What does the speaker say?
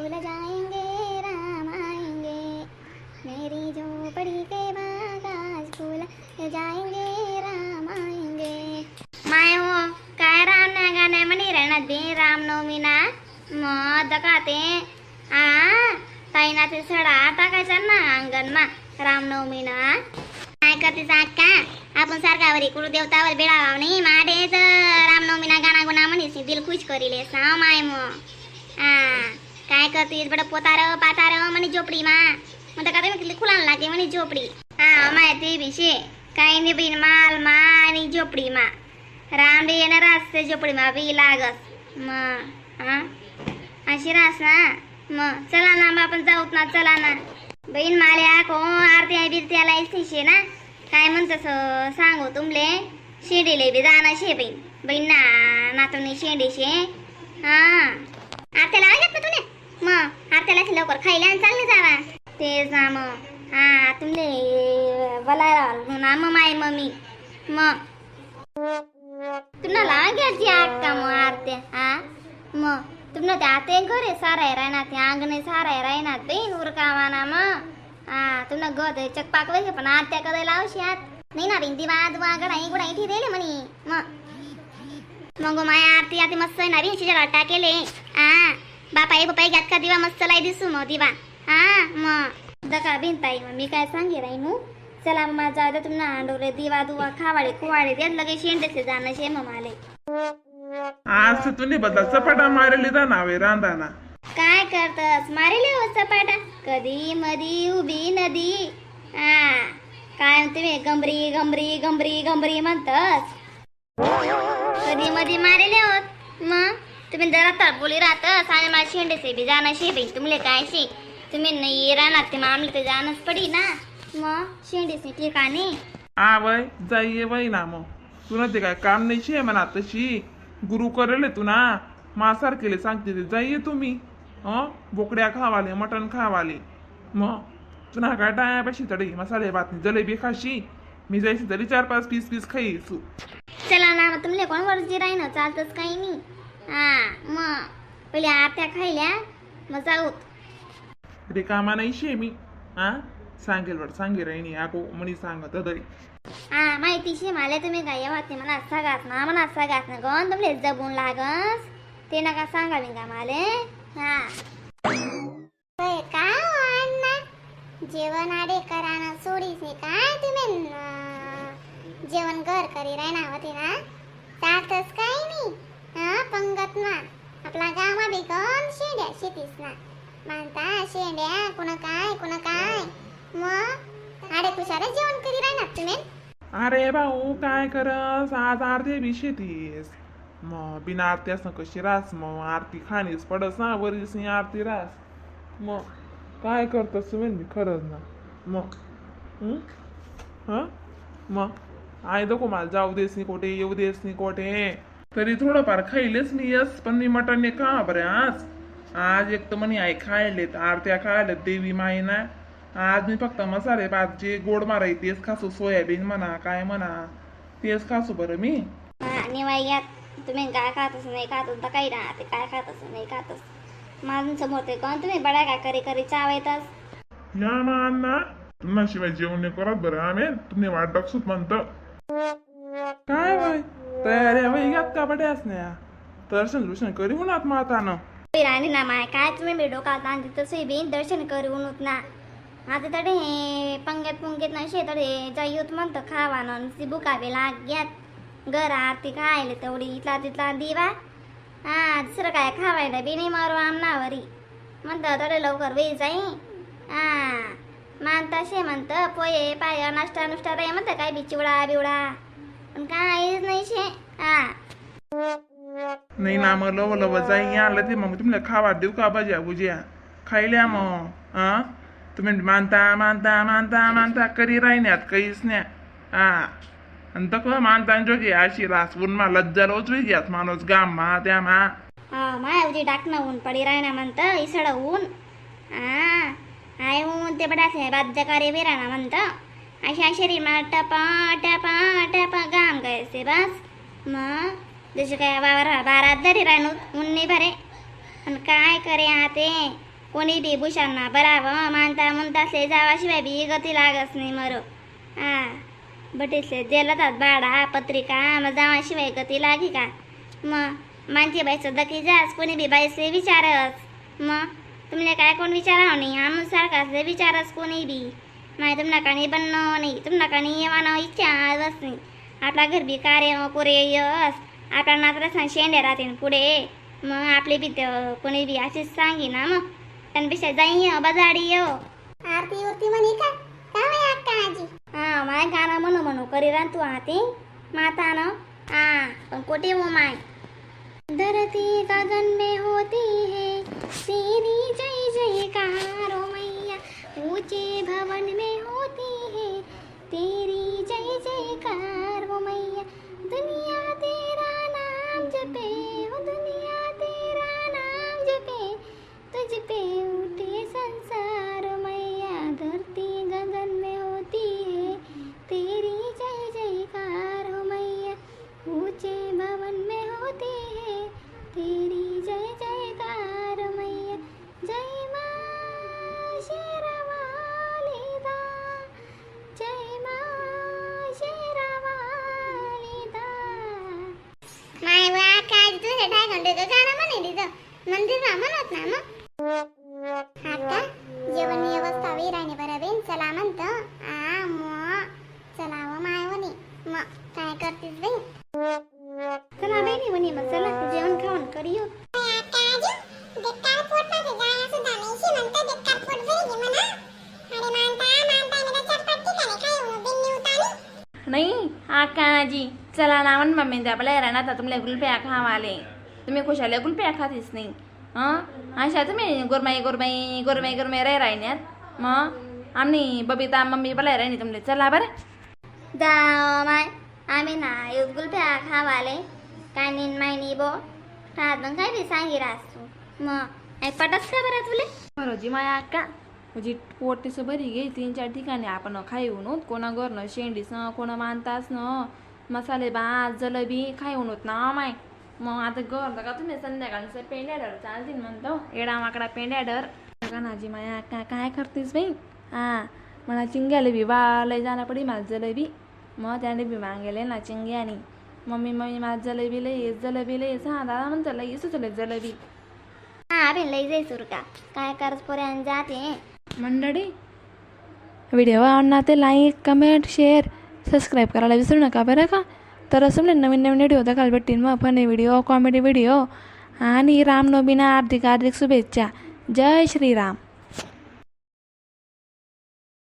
खुल जाएंगे, राम आएंगे। मेरी झोपड़ी के बाग आज खुल जाएंगे, राम आएंगे। My हो काय राम ना गाण्या म्हणे राहणार बे रामनवमी ना मग दका ते आ ताईना ते सडा टाकायचा ना अंगणमा रामनवमी ना. काय करते का आपण सारखावर कुलदेवतावर बेळा नाही माडेच रामनवमी ना गाणा गुणा म्हणे दिल खुश करीले साव माय मग. हा काय करतीस बडं पोतार पातार म्हणे झोपडी मा मग का तुम्ही खुलान लागे म्हणे झोपडी. हा माय ते बी शे काही नाही बिन माल मा आणि झोपडी मा राम बी येणार असते झोपडी मा बी लागस मग. हा अशी रास ना मग चला ना मग आपण जाऊत ना चला ना बहीण माल्या को आरत्या बिरत्या लाईस शे ना काय म्हणतस सांगू तुमले शेंडीले बी जाणार शे बहीण बहीण ना नातवणी शेंडी शे. हा आरत्या लावायच्यात ना तुने मग आरत्याला लवकर खायला आणि चालले जावा तेच ना मग. हा तुमले बोलायला ना मग माय मम्मी मग तुम्हाला घ्यायची आग का मग आरत्या. हा मग तुम्हाला ते आते घरे साराय राहणार ते अंगणे साराय राहणार बहीण उरकावा ना मग. हा तुम्हाला गत चकपाक वैसे पण आत्या कधी लावशी आत नाही ना बहीण दिवा दुवा गडाई गुडाई ठी दिले म्हणे मग. मग माया आरती आती मस्त आहे ना बी शिजला टाकेले. हा बापा ए बापा घ्यात का दिवा मस्त लाई दिसू मग दिवा. हा मग दका बिन ताई मग मी काय सांगे राही चला मग जाऊ दे तुम्हाला अंडोरे दिवा दुवा खावाडे खुवाडे देत लगे शेंडेसे जाणं शे मग माले. आज तुम्ही बदला चपाटा मारली नावे रांदाना. काय करतस मारेले हो चपाटा कधी मधी उभी नदी. हा काय तुम्ही गंभरी गंभरी गंभरी गंभरी म्हणतस कधी मधी मारेले होत मग तुम्ही जरा तर बोली राहतस आणि मला शेंडेसे बी जाणं शे बाई तुमले काय शे तुम्ही नाही राहणार ते मामले ते जाणंच पडी ना मग शेंडेसे ठिकाणी. आ वय जाई वय ना मग तुला ते काय काम नाही शे म्हणा तशी गुरु करेले तू ना मासारखेले सांगते ते जाईये तुम्ही हं बोकड्या खावाले मटण खावाले मग तुला काय टायापाशी तरी मसाले भात जलेबी खाशी मी जायची तरी 4-5 पीस पीस खाईसू. चला ना मग तुमले कोण वरजी राही ना चालतच काही नाही. हा मग पहिले आरत्या खायल्या मग जाऊत. रिकामा नाही शे मी हा सांगेल वर सांगे राहिनी आको म्हणी सांगत तरी. हा माहिती शे मला तुम्ही काय येवात नाही म्हणा सगात ना म्हणा सगात ना कोण तुमले जबून लागस ते नका सांगा बिंगा माले. हा काय हो अण्णा जेवण आडे कराना सोडीस नाही काय तुम्ही जेवण घर करी राहणार होते ना चालतच काही नाही. हा पंगत ना आपला गावा बी कोण शेंड्या शेतीस ना मानता शेंड्या कुणा काय कुणा काय मग आडे कुशारे जेवण करी राहणार तुम्ही. अरे भाऊ काय करस आज आरती बी शेतीस मग बिना आरती असं कशी रास मग आरती खाणीच पडस ना वरीस नाही आरती रास मग काय करतस तुम्ही मी खरंच ना मग हं? हं? मग I नको मला जाऊ देस नाही कोठे येऊ देस नाही कोठे तरी थोडंफार खाईलेच मी यस पण मी मटण नाही खा बरं आज आज एक तर म्हणे आई खायलेत आरत्या खायलेत देवी माई ना आज मी फक्त मसाले भात जे गोड माराय तेच खासू सोयाबीन म्हणा काय म्हणा तेच खासू बरं मी. हा निवाई घ्या तुम्ही काय खातच नाही खातच तर काही राहते काय खातच नाही खातच माझून समोर ते कोण तुम्ही बडा काय करी करी चावायतच. या ना अण्णा तुम्हाशिवाय जेवण नाही करत बरं आम्ही तुम्ही वाट बघसूत म्हणतं काय बाय तयारी बाई घ्यात का बड्याच नाही दर्शन दुर्शन करी होणार मातानं. राणी ना माय काय तुम्ही बी डोका आणते तसे बी दर्शन करून होत ना आता तडे हे पंगेत पुंगेत ना शे तडे जाईत म्हणतं खावा ना बुकावे लाग्यात घर आरती खायला तेवढी इथला तिथला दिवा हा दुसरं काय खावायला बी नाही मारू आमनावरी म्हणतं तडे लवकर वेळ जाई. हा मानता शे म्हणतं पोहे पाय नाश्ता नुष्टा रे म्हणतं काय बी चिवडा बिवडा पण काहीच नाही शे. हा नाही ना मग लव लव जाई आलं ते मग तुम्हाला खावा देऊ का भज्या भुजिया खायल्या मग हा तुम्ही मानता मानता मानता मानता करी राहिन्यात काहीच नाही. हा आणि तक मानता जोगी अशी रास मा लज्जा रोज घ्यात माणूस गाम मा त्या मा. हा माय उजी टाकणं ऊन पडी राहणार म्हणतं इसड ऊन हा I ऊन ते बडासे बाज्यकारी बी राहणार म्हणतं अशा शरीर मला टपा टपा टपा घाम गायचे बस मग जसे काय वावर बारात जरी राहणू ऊन नाही भरे पण काय करे आते. कोणी बी भूषांना बराव मानता म्हणता से जावाशिवाय बी गती लागस नाही मरो. हा बटेसले जेलतात बाडा पत्रिका मग जावाशिवाय गती लागी का? मग मानची बाईचं दकी जास कोणी बी बाईसले विचारस. मग तुमले काय कोण विचाराव नाही, आम सारखासले विचारस कोणी बी. नाही तुमना काणी बनणं नाही, तुमना काणी येवानं इच्छा आजच नाही. आपला घर बी कार्य कोरे यस आपला नातरसा शेंड्या राहते पुढे. मग आपले बी कोणी बी अशीच सांगी ना. मग त्यांपेक्षा जाई बजाडी यो आरती उरती म्हणे का काय अक्का आजी. हा माय गाणं म्हणू म्हणू करी रान तू आती माता न. हा पण कोठे हो माय. धरती गगन में होती है तेरी जय जयकार ओ मैया, ऊंचे भवन में होती है तेरी जय जयकार ओ मैया. दुनिया तेरा नाम जपे ओ दुनिया तेरा नाम जपे, तुझ पे उठे संसार ओ मैया. धरती गगन में होती है तेरी जय जयकार हो मैया, ऊंचे भवन में होती है तेरी जय जयकार मैया. जय माँ शेरावाली दा, जय माँ शेरावाली दा. माय वा काय तुझे ठाय घंटे गाणं म्हणे तिथं मंदिर म्हणत ना. मग आता जेवण व्यवस्था वीराने बरं बेन चला म्हणतं. आ मग चला व मायवनी मग काय करतीस बाई. चला बहिणी म्हणे मग चला जेवण खाऊन करियो. नाही आकाजी चला ना म्हण मम्मी त्या आपल्या राहणार तुमल्या गुलप्या खावाले. तुम्ही खुशाले गुलप्या खातीस नाही. हं अशा तुम्ही गोरमाई गोरमाई गोरमाई गोरमाई राही राहिण्यात. मग आम्ही बबिता मम्मी बोलाय राहिनी तुमले चला बरं. जा माय आम्ही ना येऊ गुलप्या खावाले काय नीन माय बो खात मग काय बी सांगी रास तू. मग एक पटस का बरं तुले. बरोजी माया अक्का म्हणजे पोट तसं बरी गे 3-4 ठिकाणी आपण खाई होत कोणा घरनं शेंडीस न कोणा मानतास न मसाले भात जलेबी खाई होत ना माय. मग आता घर का तुम्ही संध्याकाळचं पेंड्याडर चालतील म्हणतो एडा माकडा पेंड्याडर का नाजी माया अक्का काय करतेस बाई. हा मला चिंग्याले बी बा लय जाणं पडी माझं जलेबी. मग त्याने बी मागेले ना चिंग्यानी मम्मी मम्मी माझं जलेबी लय जलेबी लय. हा दादा म्हणतो लई सुचले जलेबी. हा बी लई जाई सुरका काय करत पोऱ्यान जाते. मंडळी व्हिडिओ आवडणार ते like comment share subscribe करायला विसरू नका बरं का. तर असं म्हणजे नवीन नवीन व्हिडिओ दाखवायला भेटतील मग funny video comedy video आणि रामनवमीना हार्दिक हार्दिक शुभेच्छा. जय श्रीराम.